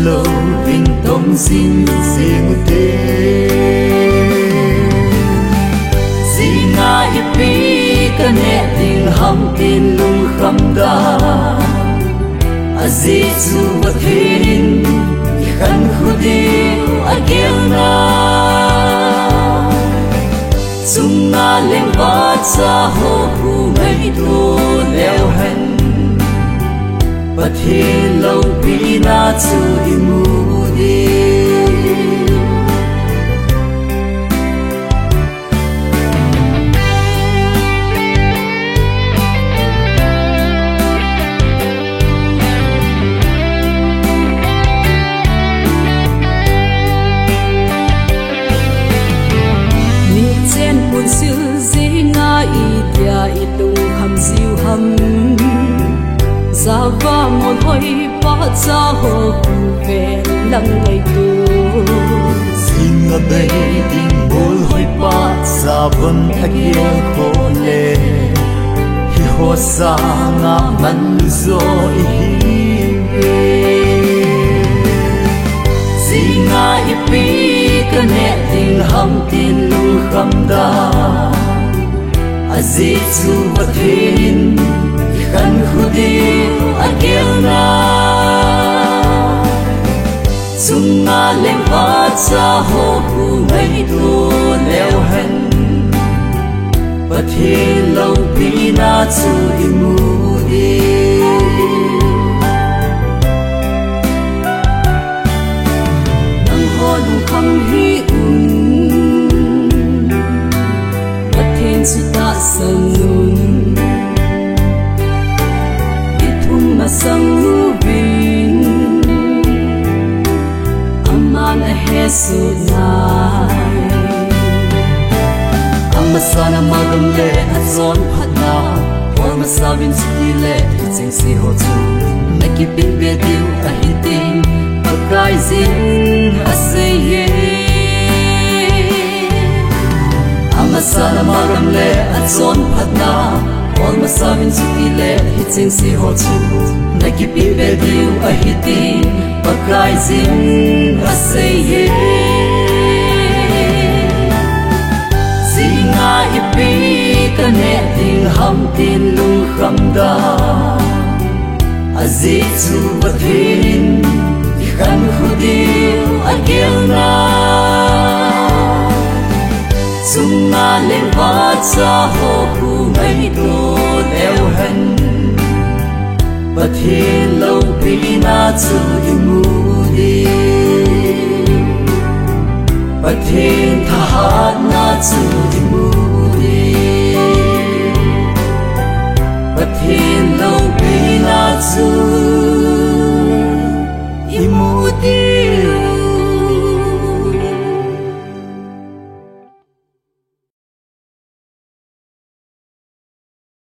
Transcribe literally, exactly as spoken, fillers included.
Lo vin tong jing jing ute. Jinga ipi kaneh ding ham tin lungkham da. Ajeh chu Pathen in ikhankho diu agelna. Chunga lengvacha ho khu ngaito leu hen. Pathen loupina chu imu ding. Nichen pun sil jinga itia ilungkham jiu ham. Java ngol hoipa cha ho khu vel lang ngaito. Jinga bei ding ngol hoipa cha von agelkhoh le. Hiho sanga manlu jo ihiuve. Jinga ipi kaneh ding ham tin lungkham da. Ajeh chu Pathen in ikhankho diu agelna. Chunga lengvacha ho khu ngaito leu hen. Pathen loupina chu imu ding. Nangho lungkham hih un. Pathen chu tahsan un. Ithum masang uvin. Aman ahesoh nai. Amasan amagam le achonphatna. Olmasau in chutile hichengse ho chu nakipehbe diu ahi tin Pakaiyin aseiye. Amasan amagam le achonphatna. Olmasau in chutile hichengse ho chu nakipehbe diu ahi tin Pakaiyin aseiye. Jinga ipi kaneh ding ham tin lungkham da. Ajeh chu Pathen in ikhankho diu agelna. Chunga lengvacha ho khu ngaito leu hen. Pathen loupina chu imu ding. Pathen thahatna chu imu ding. Pathen loupina chu